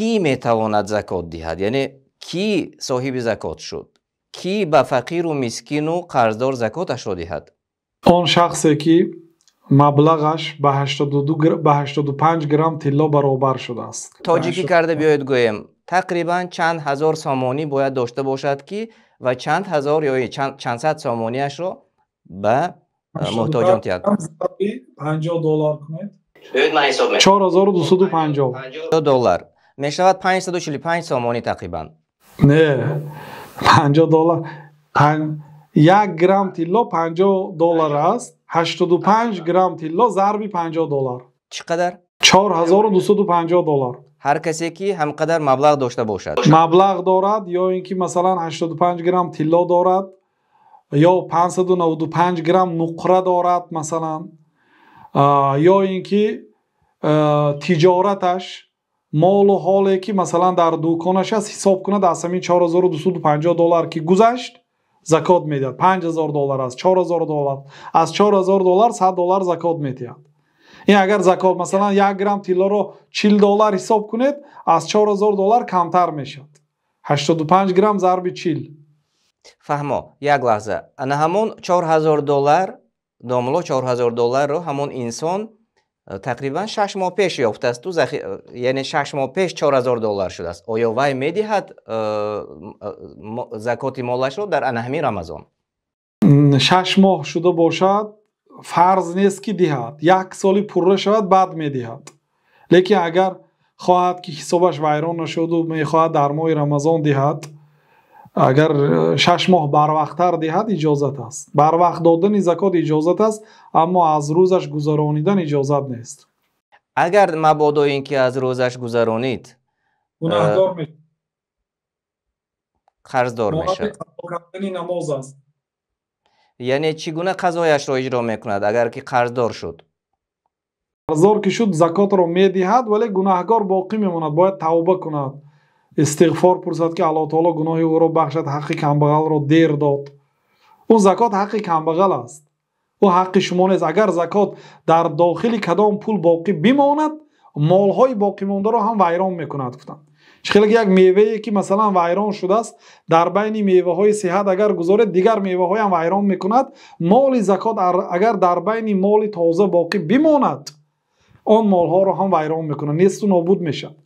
Кӣ метавонад закот диҳад? Яъне кӣ соҳиби закот шуд? Кӣ ба фақиру мискину қарздор закоташро диҳад? Он шахсе ки маблағаш ба 82, ба 85 грамм тилло баробар шудааст. Тоҷикӣ карда биёед гӯем, тақрибан чанд ҳазор сомонӣ бояд дошта бошад ки ва чанд ҳазор ё чанд сад сомониашро ба муҳтоҷон диҳад? $50 кунед. Биёед, ман ҳисоб мекунам. 4250. $50 мешавад 545 сомонӣ тақрибан. Не, $50, 1 грамм тилло $50 аст. 85 грамм тилло зарби $50. Чӣ қадар? $4250. Ҳар касе ки ҳамқадар маблағ дошта бошад. Маблағ дорад ё ин ки масалан 85 грамм тилло дорад ё 595 грамм нуқра дорад масалан, ё ин ки тиҷораташ, молу ҳоле ки масалан дар дуконаш аст, ҳисоб кунад, аз ҳамин $4250 ки гузашт, закот медиҳад. $5000 аст, $4000, аз $4000 $100 закот медиҳад. Ин агар закот, масалан, 1 грамм тиллоро $40 ҳисоб кунед, аз $4000 камтар мешавад. 85 грамм зарби 40. Фаҳмо, як лаҳза. Ана ҳамон $4000, домулло, $4000-ро ҳамон инсон тақрибан 6 моҳ пеш ёфтаасту, яъне 6 моҳ пеш $4000 шудааст. Оё вай медиҳад закоти молашро дар ана ҳамин Рамазон? 6 моҳ шуда бошад, фарз нест ки диҳад. Як соли пурра шавад, баъд медиҳад. Лекин агар хоҳад ки ҳисобаш вайрон нашуду мехоҳад дар моҳи Рамазон диҳад, агар 6 моҳ барвақттар диҳад, иҷозат аст. Барвақт додани закот иҷозат аст, аммо аз рӯзаш гузаронидан иҷозат нест. Агар мабодо ин ки аз рӯзаш гузаронид, гунаҳкор мешавад. Қарздор монанди мешавад. Қазо кардани намоз аст. Яъне чӣ гуна қазояшро иҷро мекунад, агар ки қарздор шуд? Қарздор ки шуд, закотро медиҳад, вале гунаҳкор боқӣ мемонад. Бояд тавба кунад, истиғфор пурсад, ки Аллоҳ таоло гуноҳи ӯро бахшад. Ҳаққи камбағалро дер дод. Ӯ закот ҳаққи камбағал аст, ӯ ҳаққи шумо нест. Агар закот дар дохили кадом пул боқӣ бимонад, молҳои боқимондаро ҳам вайрон мекунад, гуфтанд. Чӣ хеле ки як мевае ки масалан вайрон шудааст, дар байни меваҳои сиҳат агар гузоред, дигар меваҳоям вайрон мекунад. Моли закот агар дар байни моли тоза боқӣ бимонад, он молҳоро ҳам вайрон мекунад, несту нобуд мешавад.